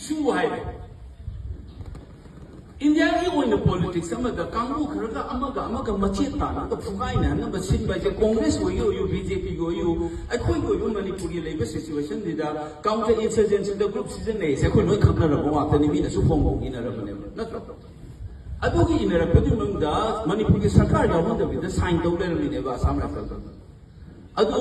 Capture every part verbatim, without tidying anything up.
ꯏꯁꯨ ꯍꯥꯏꯔꯦ꯫ ꯏꯟꯗꯤꯌꯥꯒꯤ ꯑꯣꯏꯅ ꯄꯣꯂꯤꯇꯤꯛꯁ ꯑꯃꯗ ꯀꯥꯡꯕꯨ ꯈꯔꯒ ꯑꯃꯒ ꯑꯃꯒ ꯃꯆꯦꯠ ꯇꯥꯟꯅꯒ ꯐꯨꯒꯥꯏꯅꯅꯕ ꯁꯤꯟꯕ ꯍꯥꯏꯁꯦ, ꯀꯣꯡꯒ꯭ꯔꯦꯁ ꯑꯣꯏꯒꯦ ꯑꯣꯏꯌꯨ, ꯕꯤ ꯖꯦ ꯄꯤꯒꯤ ꯑꯣꯏꯌꯨ, ꯑꯩꯈꯣꯏꯒꯤ ꯑꯣꯏꯕ ꯃꯅꯤꯄꯨꯔꯒꯤ ꯂꯩꯕ ꯁꯤꯆꯨꯋꯦꯁꯟꯁꯤꯗ ꯀꯥꯎꯟꯇꯔ ꯏꯟꯁꯔꯖꯦꯟꯁꯤꯗ ꯒ꯭ꯔꯨꯞ ꯁꯤꯖꯤꯟꯅꯩꯁꯦ ꯑꯩꯈꯣꯏ ꯂꯣꯏ ꯈꯪꯅꯔꯕ ꯉꯥꯛꯇꯅꯤ, ꯃꯤꯅꯁꯨ ꯐꯣꯡꯐꯣꯡ ꯏꯅꯔꯕꯅꯦꯕ, ꯅꯠꯇ꯭ꯔꯣ? ꯑꯗꯨꯒꯤ ꯏꯅꯔꯛꯄꯗꯨꯒꯤ ꯃꯅꯨꯡꯗ ꯃꯅꯤꯄꯨꯔꯒꯤ ꯁꯔꯀꯥꯔ ꯌꯥꯎꯍꯟꯗꯕꯤꯗ ꯁꯥꯏꯟ ꯇꯧ ꯂꯩꯔꯝꯃꯤꯅꯦꯕ ꯑꯁꯥꯝ ꯔꯥꯏꯐꯜꯗ꯫ ꯑꯗꯨ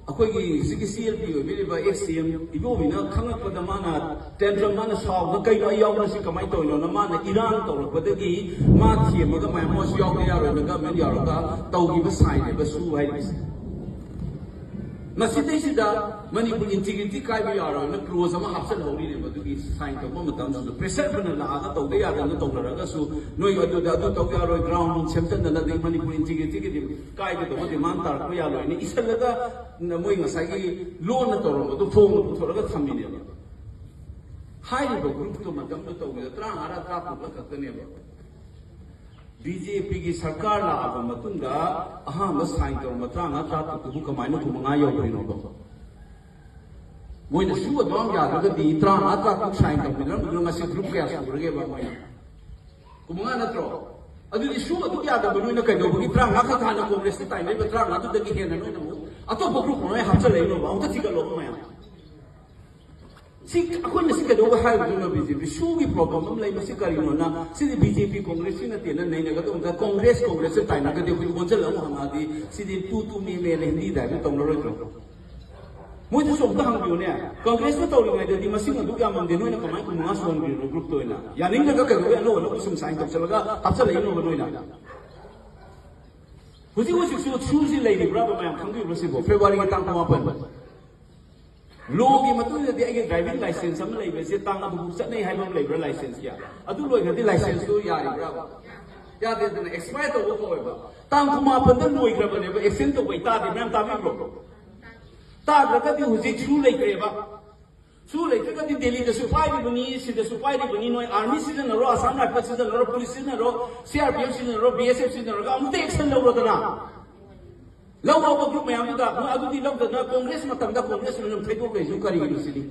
ꯑꯩꯈꯣꯏꯒꯤ ꯍꯧꯖꯤꯛꯀꯤ ꯁꯤ ꯑꯦꯜ ꯄꯤ ꯑꯣꯏꯕꯤꯔꯤꯕ ꯑꯦꯛꯁ ꯁꯤ ꯑꯦꯝ ꯏꯕꯣꯕꯤꯅ ꯈꯪꯂꯛꯄꯗ ꯃꯥꯅ ꯇꯦꯟꯗ꯭ꯔ ꯃꯥꯅ ꯁꯥꯎꯗ, "ꯀꯩꯅꯣ ꯑꯩ ꯌꯥꯎꯕꯅ ꯁꯤ ꯀꯃꯥꯏꯅ ꯇꯧꯔꯤꯅꯣꯅ?" ꯃꯥꯅ ꯏꯔꯥꯡ ꯇꯧꯔꯛꯄꯗꯒꯤ ꯃꯥ ꯊꯦꯝꯃꯒ ꯃꯌꯥꯝ ꯑꯃꯁꯨ ꯌꯥꯎꯗ ꯌꯥꯔꯣꯏꯅ ꯒꯃꯦꯟ ꯌꯥꯎꯔꯒ ꯇꯧꯈꯤꯕ ꯁꯥꯏꯟꯅꯦꯕ ꯁꯨ ꯍꯥꯏꯔꯤꯁꯦ꯫ ꯃꯁꯤꯗꯩꯁꯤꯗ ꯃꯅꯤꯄꯨꯔ ꯏꯟꯇꯤꯒ꯭ꯔꯤꯇꯤ ꯀꯥꯏꯕ ꯌꯥꯔꯣꯏꯅ ꯀ꯭ꯂꯣꯖ ꯑꯃ ꯍꯥꯞꯆꯤꯜꯍꯧꯔꯤꯅꯦꯕ꯫ ꯑꯗꯨꯒꯤ ꯁꯥꯏꯟ ꯇꯧꯕ ꯃꯇꯝꯗꯁꯨ ꯄ꯭ꯔꯦꯁꯔ ꯐꯅ ꯂꯥꯛꯑꯒ ꯇꯧꯗ ꯌꯥꯗꯅ ꯇꯧꯅꯔꯒꯁꯨ, "ꯅꯣꯏ ꯑꯗꯨꯗ ꯑꯗꯨ ꯇꯧ ꯌꯥꯔꯣꯏ, ꯒ꯭ꯔꯥꯎꯟ ꯁꯦꯝꯖꯤꯟꯗꯅ, ꯑꯗꯩ ꯃꯅꯤꯄꯨꯔ ꯏꯟꯇꯤꯒ꯭ꯔꯤꯇꯤꯒꯤꯗꯤ ꯀꯥꯏꯒꯗꯧꯕ ꯗꯤꯃꯥꯟ ꯇꯥꯔꯛꯄ ꯌꯥꯔꯣꯏꯅ" ꯏꯁꯜꯂꯒ ꯃꯣꯏ ꯉꯁꯥꯏꯒꯤ ꯂꯣꯟꯅ ꯇꯧꯔꯝꯕꯗꯣ ꯐꯣꯡꯅ ꯄꯨꯊꯣꯔꯒ ꯊꯝꯃꯤꯅꯦꯕ꯫ ꯍꯥꯏꯔꯤꯕ ꯒ꯭ꯔꯨꯞꯇꯣ ꯃꯇꯝꯗꯨ ꯇꯧꯕꯗ ꯇꯔꯥꯃꯉꯥꯔ ꯇꯔꯥꯇꯔꯨꯛꯂ ꯈꯛꯇꯅꯦꯕ꯫ ꯕꯤ ꯖꯦ ꯄꯤꯒꯤ ꯁꯔꯀꯥꯔ ꯂꯥꯛꯑꯕ ꯃꯇꯨꯡꯗ ꯑꯍꯥꯟꯕ ꯁꯥꯏꯟ ꯇꯧꯔꯝꯕ ꯇꯔꯥꯃꯉꯥ ꯇꯔꯥꯇꯔꯨꯛꯇꯨꯕꯨ ꯀꯃꯥꯏꯅ ꯀꯨꯟꯃꯉꯥ ꯌꯧꯈ꯭ꯔꯤꯅꯣꯕ? ꯃꯣꯏꯅ ꯁꯨ ꯑꯗꯨꯝ ꯌꯥꯗ꯭ꯔꯒꯗꯤ ꯇꯔꯥꯃꯉꯥ ꯇꯔꯥꯇꯔꯨꯛ ꯁꯥꯏꯟ ꯇꯧꯃꯤꯟꯅꯔꯝꯕꯗꯨꯅ ꯉꯁꯤ ꯒ꯭ꯔꯨꯞ ꯀꯌꯥ ꯁꯨꯈ꯭ꯔꯒꯦꯕ ꯃꯣꯏꯅ? ꯀꯨꯟꯃꯉꯥ ꯅꯠꯇ꯭ꯔꯣ? ꯑꯗꯨꯗꯤ ꯁꯨ ꯑꯗꯨꯝ ꯌꯥꯗꯕ ꯅꯣꯏꯅ ꯀꯩꯗꯧꯕꯒꯤ ꯇꯔꯥꯃꯉꯥ ꯈꯛ ꯍꯥꯟꯅ ꯀꯣꯡꯒ꯭ꯔꯦꯁꯇ ꯇꯥꯏꯅꯩꯕ ꯇꯔꯥꯃꯉꯥꯗꯨꯗꯒꯤ ꯍꯦꯟꯅ ꯅꯣꯏꯅ ꯑꯃꯨꯛ ꯑꯇꯣꯞꯄ ꯒ꯭ꯔꯨꯞ ꯂꯣꯏ ꯍꯥꯞꯆꯜꯂꯛꯏꯅꯣꯕ? ꯑꯃꯨꯛꯇ ꯊꯤꯒꯠꯂꯣꯕ ꯃꯌꯥꯝ꯫ ꯁꯤ ꯑꯩꯈꯣꯏꯅ ꯁꯤ ꯀꯩꯗꯧꯕ ꯍꯥꯏꯔꯨꯗꯣꯏꯅꯣ? ꯕꯤ ꯖꯦ ꯄꯤ ꯁꯨꯒꯤ ꯄ꯭ꯔꯣꯕ꯭ꯂꯦꯝ ꯑꯃ ꯂꯩ꯫ ꯃꯁꯤ ꯀꯔꯤꯅꯣꯅ? ꯁꯤꯗꯤ ꯕꯤ ꯖꯦ ꯄꯤ ꯀꯣꯡꯒ꯭ꯔꯦꯁꯀꯤ ꯅꯠꯇꯦꯅ ꯅꯩꯅꯒꯗꯧꯕꯗ, ꯀꯣꯡꯒ꯭ꯔꯦꯁ ꯀꯣꯡꯒ꯭ꯔꯦꯁꯇ ꯇꯥꯏꯅꯒꯗꯤ ꯑꯩꯈꯣꯏ ꯑꯣꯟꯁꯤꯜꯂꯒ ꯑꯃꯨꯛ ꯍꯪꯉꯛꯑꯗꯤ ꯁꯤꯗꯤ ꯇꯨ ꯇꯨ ꯃꯦ ꯃꯦꯅ ꯍꯤꯟꯗꯤꯗ ꯍꯥꯏꯕꯗꯨ ꯇꯧꯅꯔꯣꯏꯗ꯭ꯔꯣ? ꯃꯣꯏꯗꯁꯨ ꯑꯝꯇ ꯍꯪꯕꯤꯌꯨꯅꯦ꯫ ꯀꯣꯡꯒ꯭ꯔꯦꯁꯅ ꯇꯧꯔꯤꯉꯩꯗꯗꯤ ꯃꯁꯤꯡ ꯑꯗꯨꯛ ꯌꯥꯝꯃꯝꯗꯦ, ꯅꯣꯏꯅ ꯀꯃꯥꯏꯅ ꯀꯨꯟꯃꯉꯥ ꯁꯨꯍꯟꯕꯤꯔꯤꯅꯣ ꯒ꯭ꯔꯨꯞꯇ ꯑꯣꯏꯅ? ꯌꯥꯅꯤꯡꯗ꯭ꯔꯒ ꯀꯩꯗꯧꯕꯩ ꯑꯅꯧ ꯑꯅꯧꯕ ꯁꯨꯝ ꯁꯥꯏꯟ ꯇꯧꯁꯜꯂꯒ ꯍꯥꯞꯆꯜꯂꯛꯏꯅꯣꯕ ꯅꯣꯏꯅ? ꯍꯧꯖꯤꯛ ꯍꯧꯖꯤꯛꯁꯨ ꯁꯨꯁꯤ ꯂꯩꯔꯤꯕ꯭ꯔꯥꯕ? ꯃꯌꯥꯝ ꯈꯪꯕꯤꯕ꯭ꯔꯥ ꯁꯤꯕꯣ? ꯐꯦꯕ꯭ꯔꯨꯋꯥꯔꯤꯒꯤ ꯇꯥꯡ ꯀꯨꯟꯃꯥꯄꯟ꯫ ꯂꯣꯒꯤ ꯃꯇꯨꯡ ꯏꯟꯅꯗꯤ ꯑꯩꯒꯤ ꯗ꯭ꯔꯥꯏꯚꯤꯡ ꯂꯥꯏꯁꯦꯟꯁ ꯑꯃ ꯂꯩꯕꯁꯦ ꯇꯥꯡ ꯑꯗꯨꯕꯨ ꯆꯠꯅꯩ ꯍꯥꯏꯕ ꯑꯃ ꯂꯩꯕ꯭ꯔꯥ ꯂꯥꯏꯁꯦꯟꯁꯀꯤ? ꯑꯗꯨ ꯂꯣꯏꯈ꯭ꯔꯗꯤ ꯂꯥꯏꯁꯦꯟꯁꯇꯨ ꯌꯥꯔꯤꯕ꯭ꯔꯥ? ꯌꯥꯗꯦꯗꯅ, ꯑꯦꯛꯁꯄꯥꯌꯔ ꯇꯧꯕ ꯀꯧꯋꯦꯕ꯫ ꯇꯥꯡ ꯀꯨꯟꯃꯥꯄꯟꯗ ꯂꯣꯏꯈ꯭ꯔꯕꯅꯦꯕ, ꯑꯦꯛꯁꯇꯦꯟ ꯇꯧꯕꯩ ꯇꯥꯗꯦ꯫ ꯃꯌꯥꯝ ꯇꯥꯕꯤꯕ꯭ꯔꯣ? ꯇꯥꯗ꯭ꯔꯒꯗꯤ ꯍꯧꯖꯤꯛ ꯁꯨ ꯂꯩꯇ꯭ꯔꯦꯕ꯫ ꯁꯨ ꯂꯩꯇ꯭ꯔꯒꯗꯤ ꯗꯦꯜꯂꯤꯗꯁꯨ ꯄꯥꯏꯔꯤꯕꯅꯤ, ꯁꯤꯗꯁꯨ ꯄꯥꯏꯔꯤꯕꯅꯤ꯫ ꯅꯣꯏ ꯑꯥꯔꯃꯤ ꯁꯤꯖꯤꯟꯅꯔꯣ, ꯑꯁꯥꯝ ꯔꯥꯏꯐꯜ ꯁꯤꯖꯤꯟꯅꯔꯣ, ꯄꯨꯂꯤꯁ ꯁꯤꯖꯤꯟꯅꯔꯣ, ꯁꯤ ꯑꯥꯔ ꯄꯤ ꯑꯦꯐ ꯁꯤꯖꯤꯟꯅꯔꯣ, ꯕꯤ ꯑꯦꯁ ꯑꯦꯐ ꯁꯤꯖꯤꯟꯅꯔꯒ ꯑꯃꯨꯛꯇ ꯑꯦꯛꯁꯟ ꯂꯧꯔꯣꯗꯅ꯫ ꯂꯧꯔꯕ ꯒ꯭ꯔꯨꯞ ꯃꯌꯥꯝꯗꯨꯗ ꯃꯣꯏ ꯑꯗꯨꯗꯤ ꯂꯧꯗꯅ ꯀꯣꯡꯒ꯭ꯔꯦꯁ ꯃꯇꯝꯗ ꯀꯣꯡꯒ꯭ꯔꯦꯁ ꯑꯣꯏꯅ ꯑꯗꯨꯝ ꯊꯩꯗꯣꯛꯂꯛꯏꯁꯨ ꯀꯔꯤꯒꯤꯅꯣ ꯁꯤꯅꯤ?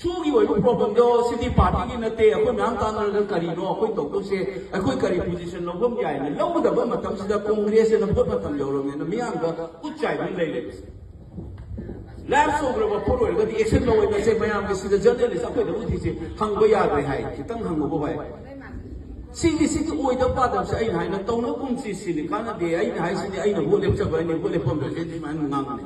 ꯁꯨꯒꯤ ꯑꯣꯏꯕ ꯄ꯭ꯔꯣꯕ꯭ꯂꯦꯝꯗꯣ ꯁꯤꯗꯤ ꯄꯥꯔꯇꯤꯒꯤ ꯅꯠꯇꯦ, ꯑꯩꯈꯣꯏ ꯃꯌꯥꯝ ꯇꯥꯟꯅꯔꯒ ꯀꯔꯤꯅꯣ ꯑꯩꯈꯣꯏ ꯇꯧꯗꯧꯁꯦ, ꯑꯩꯈꯣꯏ ꯀꯔꯤ ꯄꯣꯖꯤꯁꯟ ꯂꯧꯐꯝ ꯌꯥꯏꯅ ꯂꯧꯒꯗꯕ ꯃꯇꯝꯁꯤꯗ ꯀꯣꯡꯒ꯭ꯔꯦꯁꯁꯤꯅ ꯚꯣꯠ ꯃꯇꯝ ꯌꯧꯔꯕꯅꯤꯅ ꯃꯤꯌꯥꯝꯗ ꯈꯨꯠ ꯆꯥꯏꯗꯨꯅ ꯂꯩꯔꯦꯕꯁꯦ꯫ ꯂꯥꯏꯐ ꯁꯣꯛꯈ꯭ꯔꯕ ꯄꯣꯠ ꯑꯣꯏꯔꯒꯗꯤ ꯑꯦꯛꯁꯟ ꯂꯧꯋꯦꯅꯁꯦ ꯃꯌꯥꯝꯒꯤ ꯁꯤꯗ ꯖꯔꯅꯦꯂꯤꯁ ꯑꯩꯈꯣꯏꯗ ꯎꯠꯊꯤꯁꯦ ꯍꯪꯕ ꯌꯥꯗ꯭ꯔꯦ ꯍꯥꯏ꯫ ꯈꯤꯇꯪ ꯍꯪꯉꯨꯕ ꯍꯥꯏ꯫ ꯁꯤꯒꯤ ꯁꯤꯒꯤ ꯑꯣꯏꯗꯕ ꯄꯥꯗꯕꯁꯦ ꯑꯩꯅ ꯍꯥꯏꯅ ꯇꯧꯅꯒꯨꯝꯁꯤ ꯁꯤꯅꯤ ꯀꯥꯟꯅꯗꯦ꯫ ꯑꯩꯅ ꯍꯥꯏꯁꯤꯗꯤ ꯑꯩꯅ ꯚꯣꯠ ꯂꯦꯞꯆꯕ ꯑꯩꯅ ꯚꯣꯠ ꯂꯦꯞꯐꯝꯗꯁꯦ ꯁꯨꯃꯥꯏꯅ ꯉꯥꯡꯕꯅꯤ꯫